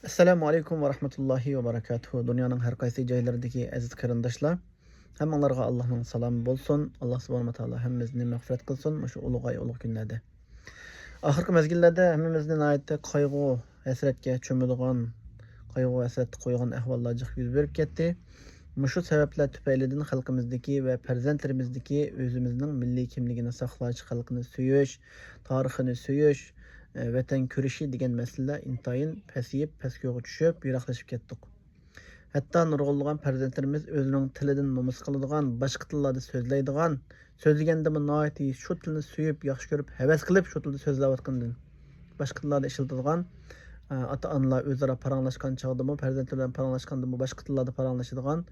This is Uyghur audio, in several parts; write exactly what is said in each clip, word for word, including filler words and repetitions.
ئەسسالامۇ ئەلەيكۇم ۋە رەھمەتۇللاھى ۋە بەرەكاتۇھۇ. دۇنيانىڭ ھەر قايسى جايلىرىدىكى ئەزىز قېرىنداشلار، ھەممىڭلارغا ئاللاھنىڭ سالامى بولسۇن. ئاللاھ سۇبھانەھۇ ۋە تائالا ھەممىمىزنى مەغپىرەت قىلسۇن مۇشۇ ئۇلۇغ ئاي، ئۇلۇغ كۈنلەردە. ئاخىرقى مەزگىللەردە ھەممىمىزنى ناھايىتى قايغۇ، ھەسرەتكە چۆمىدىغان، قايغۇ، ھەسرەتتە قويغان ئەھۋاللار جىق يۈز بېرىپ كەتتى. مۇشۇ سەۋەبلەر تۈپەيلىدىن خەلقىمىزدىكى ۋە پەرزەنتلىرىمىزدىكى ئۆزىمىزنىڭ مىللىي كىملىكىنى ساقلاش، خەلقنى سۆيۈش، تارىخىنى سۆيۈش، ئە، ۋەتەن كۆرۈشى دېگەن مەسىلىلەر ئىنتايىن پەسىيىپ، پەسكويغا چۈشۈپ، يىراقلىشىپ كەتتۇق. ھەتتا نۇرغۇنلىغان پەرزەنتلىرىمىز ئۆزىنىڭ تىلىدىن نومۇس قىلىدىغان، باشقا تىللاردا سۆزلەيدىغان، سۆزلىگەندىمۇ ناھايىتى شۇ تىلنى سۆيۈپ، ياخشى كۆرۈپ، ھەۋەس قىلىپ شۇ تىلدا سۆزلەۋاتقاندىن، باشقا تىللاردا ئىشلىتىدىغان، ئە، ئاتا-ئانىلار ئۆزئارا پاراڭلاشقان چاغدىمۇ، پەرزەنتلىرى بىلەن پاراڭلاشقاندىمۇ باشقا تىللاردا پاراڭلىشىدىغان،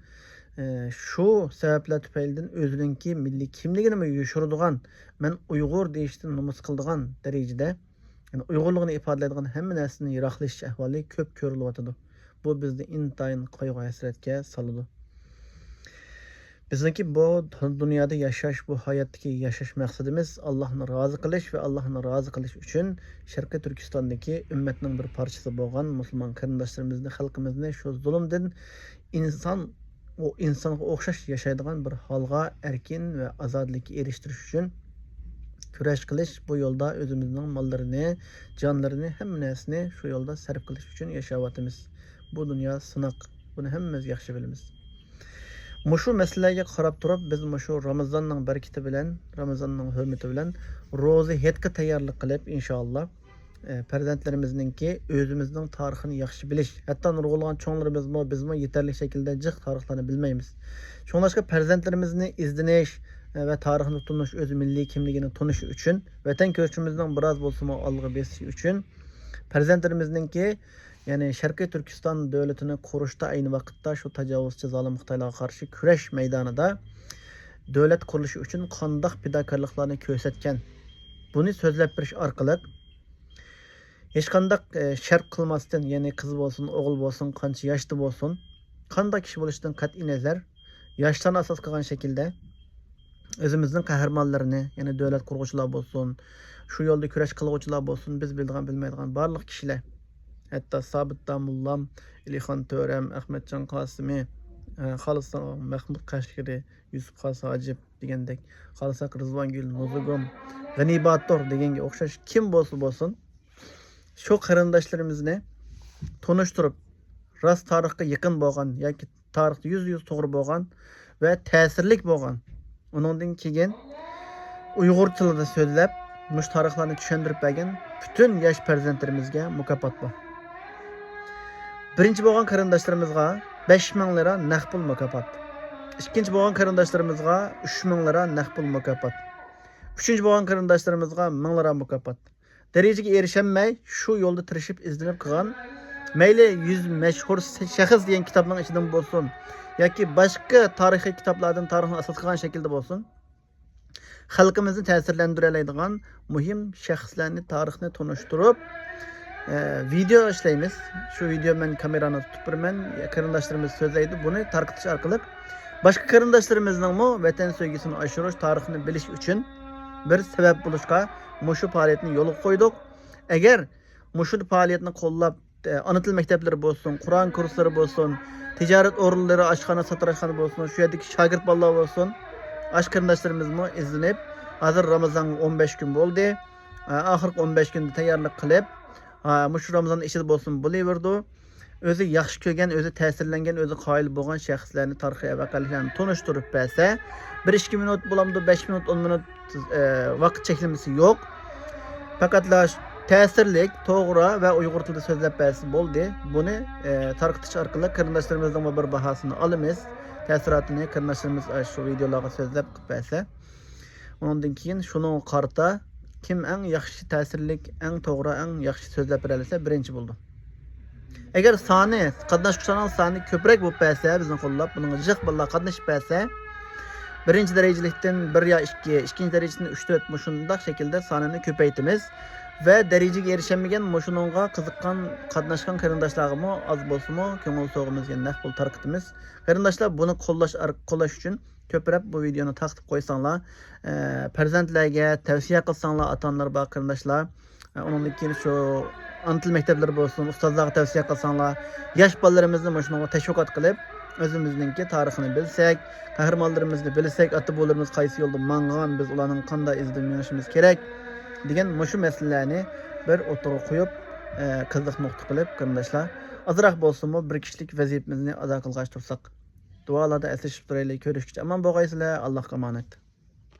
ئە، شۇ سەۋەبلەر تۈپەيلىدىن ئۆزىنىڭكى مىللىي كىملىكىنىمۇ يوشۇرىدىغان، مەن ئۇيغۇر دېيىشتىن نومۇس قىلىدىغان دەرىجىدە، يەنى ئۇيغۇرلۇقىنى ئىپادىلەيدىغان ھەممە نەرسىدىن يىراقلىشىش ئەھۋالى كۆپ كۆرۈلۈۋاتىدۇ. بۇ بىزنى ئىنتايىن قايغۇ-ھەسرەتكە سالىدۇ. بىزنىڭكى بۇ دۇنيادا ياشاش، بۇ ھاياتتىكى ياشاش مەقسىتىمىز ئاللاھنى رازى قىلىش ۋە ئاللاھنى رازى قىلىش ئۈچۈن شەرقىي تۈركىستاندىكى ئۈممەتنىڭ بىر پارچىسى بولغان مۇسۇلمان قېرىنداشلىرىمىزنى، خەلقىمىزنى شۇ زۇلۇمدىن، ئىنسان، ئۇ ئىنسانغا ئوخشاش ياشايدىغان بىر ھالغا، ئەركىن ۋە ئازادىلىككە ئېرىشتۈرۈش ئۈچۈن كۈرەش قىلىش، بۇ يولدا ئۆزىمىزنىڭ ماللىرىنى، جانلىرىنى، ھەممە نەرسىنى شۇ يولدا سەرپ قىلىش ئۈچۈن ياشاۋاتىمىز. بۇ دۇنيا سىناق، بۇنى ھەممىمىز ياخشى بىلىمىز. مۇشۇ مەسىلىلەرگە قاراپ تۇرۇپ، بىز مۇشۇ رامىزاننىڭ بەرىكىتى بىلەن، رامىزاننىڭ ھۆرمىتى بىلەن روزا ھېيتقا تەييارلىق قىلىپ، ئىنشائاللا، ئە، پەرزەنتلىرىمىزنىڭكى ئۆزىمىزنىڭ تارىخىنى ياخشى بىلىش، ھەتتا نۇرغۇنلىغان چوڭلىرىمىزمۇ، بىزمۇ يېتەرلىك شەكىلدە جىق تارىخلارنى بىلمەيمىز. شۇڭلاشقا پەرزەنتلىرىمىزنى ئىزدىنىش، ئە، ۋە تارىخنى تونۇش، ئۆز مىللىي كىملىكىنى تونۇشى ئۈچۈن، ۋەتەن كۆرۈشىمىزنىڭ بىراز بولسىمۇ ئالغا بېسىشى ئۈچۈن، پەرزەنتلىرىمىزنىڭكى، يەنى شەرقىي تۈركىستان دۆلىتىنى قۇرۇشتا ئەينى ۋاقىتتا شۇ تاجاۋۇزچى زالىم خىتايلارغا قارشى كۈرەش مەيدانىدا دۆلەت قۇرۇلۇشى ئۈچۈن قانداق پىداكارلىقلارنى كۆرسەتكەن، بۇنى سۆزلەپ بېرىش ئارقىلىق، ھېچقانداق، ئە، شەرت قىلماستىن، يەنى قىز بولسۇن، ئوغۇل بولسۇن، قانچە ياشتا بولسۇن، قانداق كىشى بولۇشىدىن قەتئىينەزەر، ياشلارنى ئاساس قىلغان شەكىلدە ئۆزىمىزنىڭ قەھرىمانلىرىنى، يەنى دۆلەت قۇرغۇچىلار بولسۇن، شۇ يولدا كۈرەش قىلغۇچىلار بولسۇن، بىز بىلىدىغان، بىلمەيدىغان بارلىق كىشىلەر، ھەتتا سابىت داموللام، ئېلىخان تۆرەم، ئەخمەتجان قاسىمى، ئە، خالىساڭ مەخمۇت قەشقىرى، يۈسۈپ خاس ھاجىپ دېگەندەك، خالىساق رىزۋانگۈل نۇزۇگۇم، غېنى باتۇر دېگەنگە ئوخشاش كىم بولسا بولسۇن، شۇ قېرىنداشلىرىمىزنى تونۇشتۇرۇپ، راست تارىخقا يېقىن بولغان ياكى تارىختا يۈزدە يۈز توغرا بولغان ۋە تەسىرلىك بولغان، ئۇنىڭدىن كېيىن ئۇيغۇر تىلىدا سۆزلەپ، مۇشۇ تارىخلارنى چۈشەندۈرۈپ بەرگەن پۈتۈن ياش پەرزەنتلىرىمىزگە مۇكاپات بار. بىرىنچى بولغان قېرىنداشلىرىمىزغا بەش مىڭ لىرا نەق پۇل مۇكاپات. ئىككىنچى بولغان قېرىنداشلىرىمىزغا ئۈچ مىڭ لىرا نەق پۇل مۇكاپات. ئۈچىنچى بولغان قېرىنداشلىرىمىزغا مىڭ لىرا مۇكاپات. دەرىجىگە ئېرىشەلمەي، شۇ يولدا تىرىشىپ ئىزدىنىپ قىلغان، مەيلى يۈز مەشھۇر شەخس دېگەن كىتابنىڭ ئىچىدىن بولسۇن ياكى باشقا تارىخىي كىتابلاردىن تارىخنى ئاساس قىلغان شەكىلدە بولسۇن، خەلقىمىزنى تەسىرلەندۈرەلەيدىغان مۇھىم شەخسلەرنى، تارىخنى تونۇشتۇرۇپ، ئە، ۋىدېئو ئىشلەيمىز. شۇ ۋىدېئو مەن كامېرانى تۇتۇپ بېرىمەن، قېرىنداشلىرىمىز سۆزلەيدۇ. بۇنى تارقىتىش ئارقىلىق باشقا قېرىنداشلىرىمىزنىڭمۇ ۋەتەن سۆيگۈسىنى ئاشۇرۇش، تارىخنى بىلىش ئۈچۈن بىر سەۋەب بولۇشقا مۇشۇ پائالىيەتنى يولغا قويدۇق. ئەگەر مۇشۇ پائالىيەتنى قوللاپ، ئانا تىل مەكتەپلىرى بولسۇن، قۇرئان كۇرسلىرى بولسۇن، تىجارەت ئورۇنلىرى، ئاشخانا، ساتىراشخانا بولسۇن، شۇ يەردىكى شاگىرت بالىلار بولسۇن، ئاشۇ قېرىنداشلىرىمىزمۇ ئىزدىنىپ، ھازىر رامىزانغا ئون بەش كۈن بولدى. ئاخىرقى ئون بەش كۈندە تەييارلىق قىلىپ، مۇشۇ رامىزان ئىچىدە بولسىمۇ بولۇۋېرىدۇ. ئۆزى ياخشى كۆرگەن، ئۆزى تەسىرلەنگەن، ئۆزى قايىل بولغان شەخسلەرنى، تارىخىي ۋەقەلەرنى تونۇشتۇرۇپ بەرسە، بىر ئىككى مىنۇت بولامدۇ، بەش مىنۇت، ئون مىنۇت، ئە، ۋاقىت چەكلىمىسى يوق. پەقەتلا تەسىرلىك، توغرا ۋە ئۇيغۇر تىلىدا سۆزلەپ بەرسە بولدى. بۇنى، ئە، تارقىتىش ئارقىلىق قېرىنداشلىرىمىزنىڭمۇ بىر باھاسىنى ئالىمىز. تەسىراتىنى قېرىنداشلىرىمىز ئاشۇ ۋىدېئولارغا سۆزلەپ قىلىپ بەرسە، ئۇنىڭدىن كېيىن شۇنىڭغا قارىتا كىم ئەڭ ياخشى، تەسىرلىك، ئەڭ توغرا، ئەڭ ياخشى سۆزلەپ بېرەلىسە، بىرىنچى بولىدۇ. ئەگەر سانى، قاتناشقۇچىلارنىڭ سانى كۆپرەك بولۇپ بەرسە، بىزنى قوللاپ، بۇنىڭغا جىق بالىلار قاتنىشىپ بەرسە، بىرىنچى دەرىجىلىكتىن بىر يا ئىككى، ئىككىنچى دەرىجىدىن ئۈچ، تۆت، مۇشۇنداق شەكىلدە سانىنى كۆپەيتىمىز. ۋە دەرىجىگە ئېرىشەلمىگەن، مۇشۇنىڭغا قىزىققان، قاتناشقان قېرىنداشلارغىمۇ ئاز بولسىمۇ كۆڭۈل سوۋغىمىزغا نەق پۇل تارقىتىمىز. قېرىنداشلار، بۇنى قوللاش ئار-، قوللاش ئۈچۈن كۆپرەك بۇ ۋىدېئونى تارقىتىپ قويساڭلار، ئە، پەرزەنتلەرگە تەۋسىيە قىلساڭلار، ئاتا-ئانىلار بار قېرىنداشلار. ئە، ئۇنىڭدىن كېيىن شۇ ئانا تىل مەكتەپلىرى بولسۇن، ئۇستازلارغا تەۋسىيە قىلساڭلار، ياش بالىلىرىمىزنى مۇشۇنىڭغا تەشۋىقات قىلىپ، ئۆزىمىزنىڭكى تارىخىنى بىلسەك، قەھرىمانلىرىمىزنى بىلسەك، ئاتا بوۋىلىرىمىز قايسى يولدا ماڭغان، بىز ئۇلارنىڭ قانداق ئىزىدا مېڭىشىمىز كېرەك دېگەن مۇشۇ مەسىلىلەرنى بىر ئوتتۇرىغا قويۇپ، ئە، قىزىق نۇقتا قىلىپ، قېرىنداشلار، ئازراق بولسىمۇ بىر كىشىلىك ۋەزىپىمىزنى ئادا قىلغاچ تۇرساق. دۇئالاردا ئەسلىشىپ تۇرايلى. كۆرۈشكىچە ئامان بولغايسىلەر. ئاللاھقا ئامانەت.